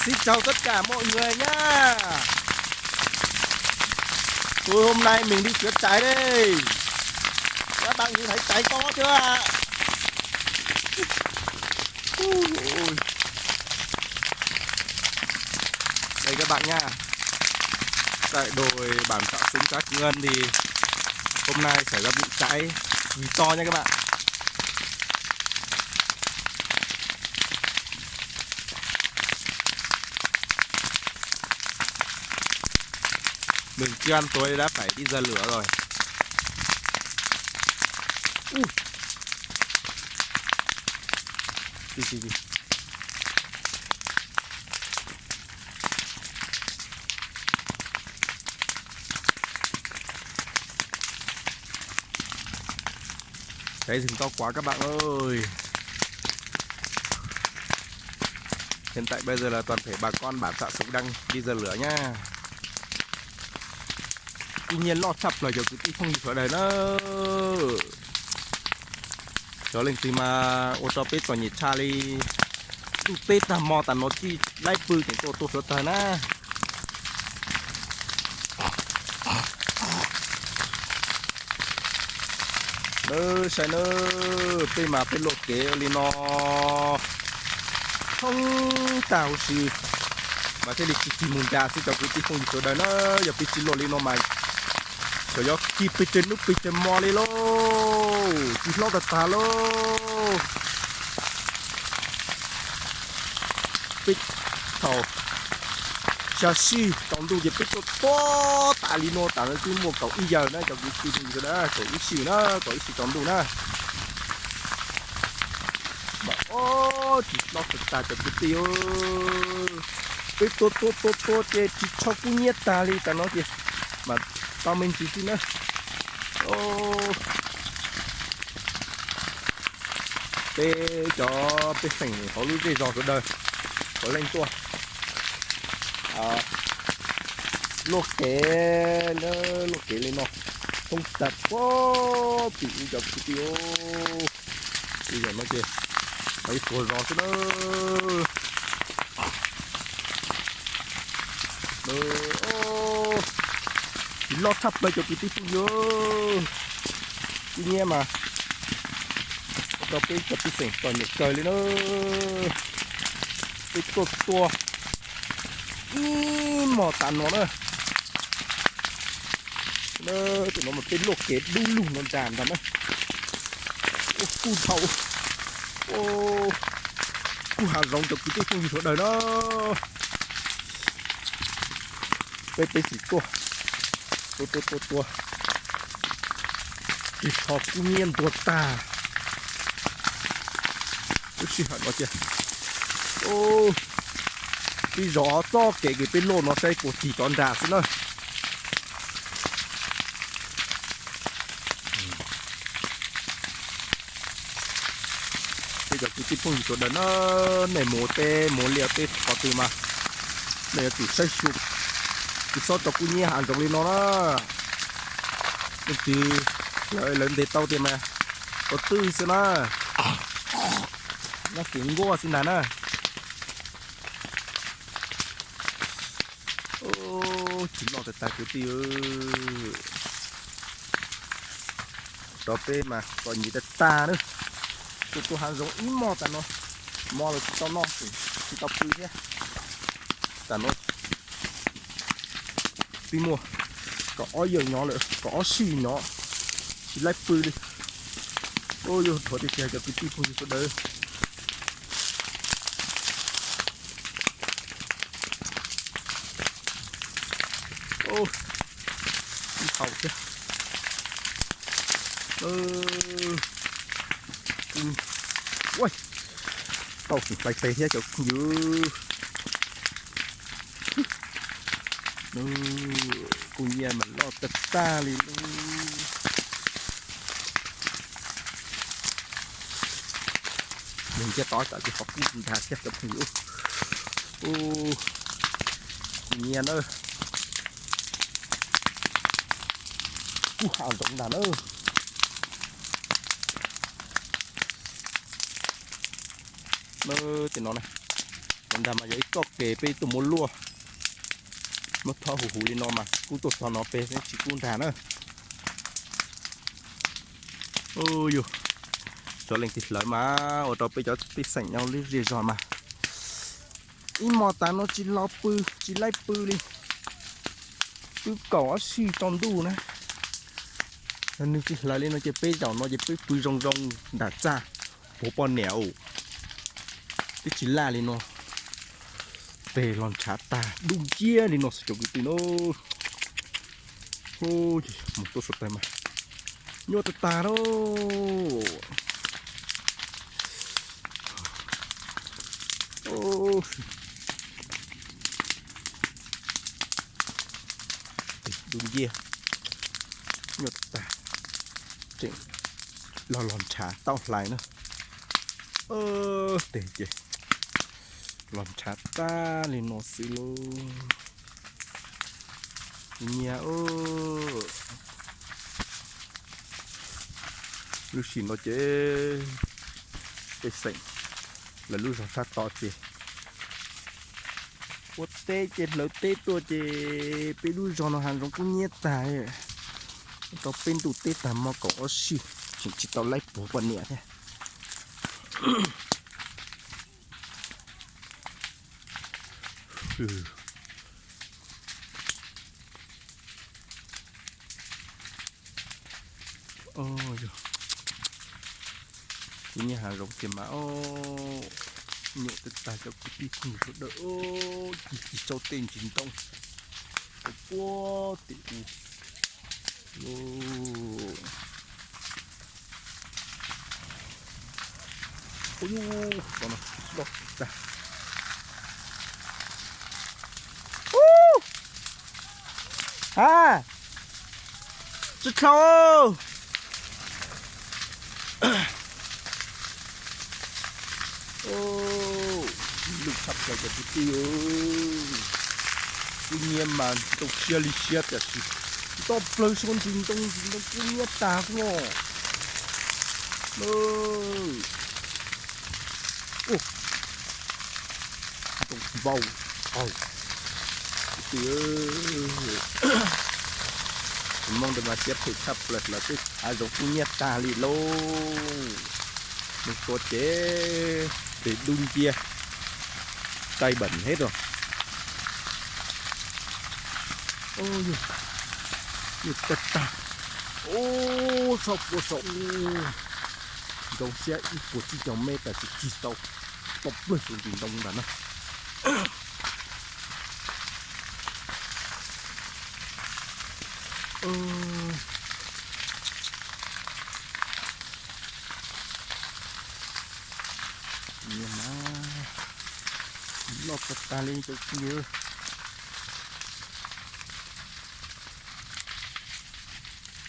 Xin chào tất cả mọi người nhá. Tôi hôm nay mình đi chữa cháy đây. Các bạn nhìn thấy cháy to chưa ạ? Ui. Đây các bạn nha. Tại đồi bản Trạm Xính xã Cư Ân thì hôm nay xảy ra vụ cháy vì to nha các bạn. Mình chưa ăn tối đã phải đi dập lửa rồi. Ui. Đi, đi, đi. Cháy rừng to quá các bạn ơi. Hiện tại bây giờ là toàn thể bà con bản Xạ Súng đang đi dập lửa nha. Tuy nhiên lo sắp lời cho cứ tí không gì sửa đời đó. Trở lên thì mà ô tô pết còn nhiệt cha li. Tus peb tag mo tas no tsis laib pw tseem tuaj tuaj sawv tag na. Nawb, saib nawb, peb mas peb luaj kev li no thoob tag huv si, mas thiaj li tsis tig mus nram xwb cov kwv tij phooj ywg sawv daws na. Yog peb tsis luaj li no mas xyov yuav kis pes tsawg hnub pes tsawg hmo li lauj, tsis hlob tag tag lauj. Peb thaum xya sij tsaus ntuj ces peb tuaj tuaj tas li no tas no twb muaj kaum ib yawm na cov kwv tij, kaum ib sij na, kaum ib sij tsaus ntuj na. Mas ob tsis hlob tag tas cov kwv tij, peb tuaj tuaj tuaj tuaj ces tsis tshua kub hnyiab tag li tas no ces mas tau me ntsis xwb na. Peb cov pej xeem hauv lub zej zos sawv daws puav leej tuaj luaj kev, luaj kev li no thoob tag puag tim u cov kwv tij. Ib yam no ces ib puag zos xwb na. Tsis loj tshaj plaws cov kwv tij phooj ywg, kub hnyiab mas ua rau peb cov pej xeem txom nyem kawg li na. Peb tuaj tuaj ib hmos tas no na. Tus no mas peb luaj kev dub lug no nrad ntag na. Ua kuj dhau, kuj hav zoov cov kwv tij phooj ywg sawv daws na. Peb peb tsis tuaj, tuaj tuaj tuaj tuaj, ris tsho kub hnyiab ntuag tag. Lub sij hawm no cia, peb zov txoj kev kws peb luaj no saib puas tig rov nrad xwb na. Peb cov kwv tij phooj ywg sawv daws na, nej mus teb mus liaj teb qhov twg mas nej yuav tsum saib xyuas, tsis txhob tso kub hnyiab hav zoov li no na. Leej twg lawv ntes tau tiag mas tau twj xwb na. Nyob kev nkuaj xwb ntag na. Tsis loj tas tas kwv tij, rau peb mas txom nyem tas tas na. Tuaj tuaj hav zoov ib hmos tas no, hmo los tsis tau noj tsis tau pw thiab. Tas no twb muaj kaum ob yawm nyob lawm, kaum ob sij nyob tsis laib pw li. Ua yuav rhuav tiag tiag cov kwv tij phooj ywg sawv daws. Ib thaum thiab, tau tsis hlais pes thiab cov phooj ywg. Kub hnyiab mas loj tag tag li lub. Nws ntiaj teb tam sis qhov kub ntag thiab cov phooj ywg. Kub hnyiab na, kub hav zoov ntag na. Ces no na, Ntawd mas yog ib txoj kev peb tuaj muab luaj, muab thob huv huv li no mas kub tuaj txog no peb tsis kub ntag na. Ub yus, cov leej tij hlawv mas ua rau peb cov pej xeem nyob lub zej zog mas ib hmos tas no tsis los pw, tsis laib pw li. Twb kaum ob sij tsaus ntuj na, yog nws tsis hlawv li no ces peb zaum no ces peb pw zoo zoo nram txaj puag poj niam. Twb tsis laj li no, tes los ntshav tag dub nciab li no xwb cov kwv tij na. Mus tuaj suav tawg mas nyuaj tag tag lauj. Dub nciab, nyuaj tag, tseem los los ntshav tau hlais na. Tes ces los ntshav tag li no xwb lauj. Nyias, lub sij no ces pej xeem lawv lub zog sab tod ces ua teb ces hlawv teb tuaj ces peb lub zog no hav zoov kub hnyiab tag, tau peb ntuj teb tag hmo kaum ob sij tseem tsis tau laib puag poj niam thiab. Kub hnyiab hav zoov ces mas nyuaj tag tag cov kwv tij phooj ywg sawv daws, cig cig saum tej ntsis ntoo, puag tim u. Ub, loj tag. Ub, a, tsis dlhau. Lwj tshaj plaws cov kwv tij, kub hnyiab mas ntoo siab li siab tiam sis nto plaws sau ntsis ntoo ntsis ntoo kub hnyiab tag xwb no. Ntoo vau, kwv tij, Hmoob ntawd mas siab phem tshaj plaws los twb hav zoov kub hnyiab tag li lauj. Mus tua ces tes dub nciab, cay bẩn hết rồi. Nyuaj tag tag. Ub, saum puas saum, ntoo siab ib puas tsib caug mev tas tsis cig tau, tau plaws saum ntsis ntoo ntag na. Loj tag tag li cov kwv tij.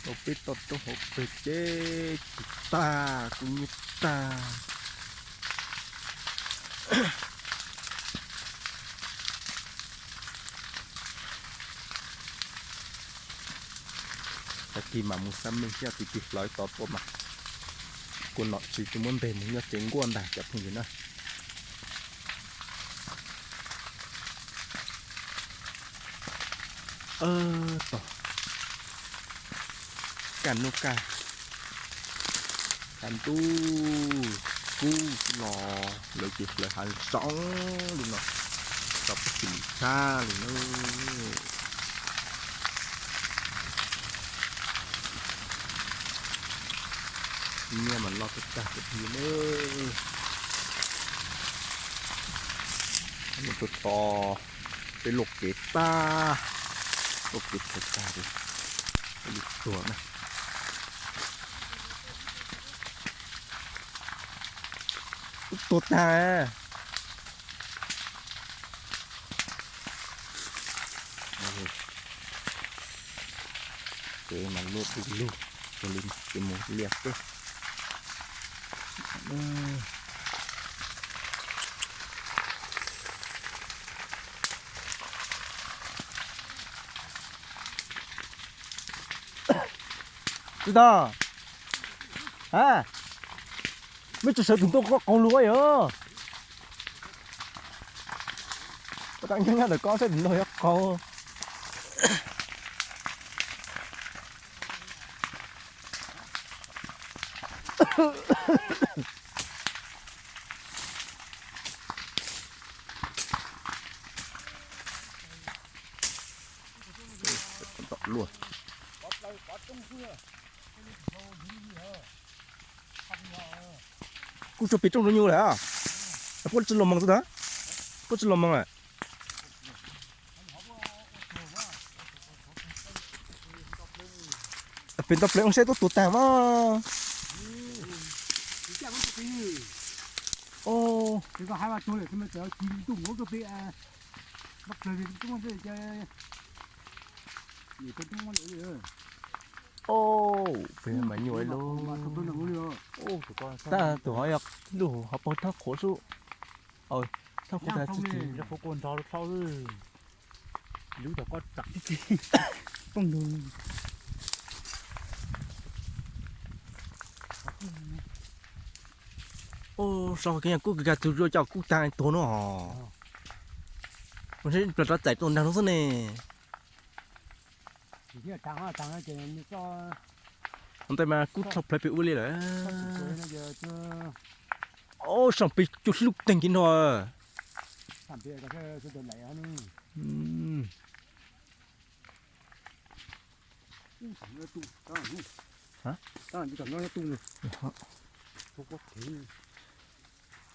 Tau peb toj roob hauv pes ces tsis tag, kub hnyiab tag. Tag kis mam mus xab meej thiab, tus twg hlawv tod tuaj mas kua nom tswv tus muab ntes mus nyob tsev nkuaj ntag cov phooj ywg na. Tos kaj hnub kaj, hav ntuj kub los lawv ces hlawv hav zoov li no, tau peb tsis lim tshab li na. Nyiaj mas loj tag tag cov phooj ywg na. Mus tos tos peb luaj kev tag, luaj kev tag tag ces peb li tuag na. Tuag tag. Kev mas luaj du lug, ua li ces mus liaj teb. Tsis tau. A, mej tsis sawv tus ntuj qaug lug yog. Ua tau nyob nyob ntawm koj saib tus nraug yuav qau. Tom luaj. Kuj tsuas pem rooj zoo nyuj lawm. Puab tsi los moog xwb ntag. Puab tsi los moog lawm. Pem ntau pleev ua saib tuab tuag taag mas. Pem mas nyuaj li. Tab tus hov yog lub hov paug thoob qhuav xwb. Thoob qhuav tag tsis. Lub tau koj tsam tib si. Pooj lug. Ub, sau kiag kub kag tug zuaj coj kub taag tuag no os. Mus seb plaws rov txais tuaj nraag no xwb ne. Ua ntej mas kub rho plawv pem ua li lawm. Ub, sau pem cuag hlub teeg kiag no.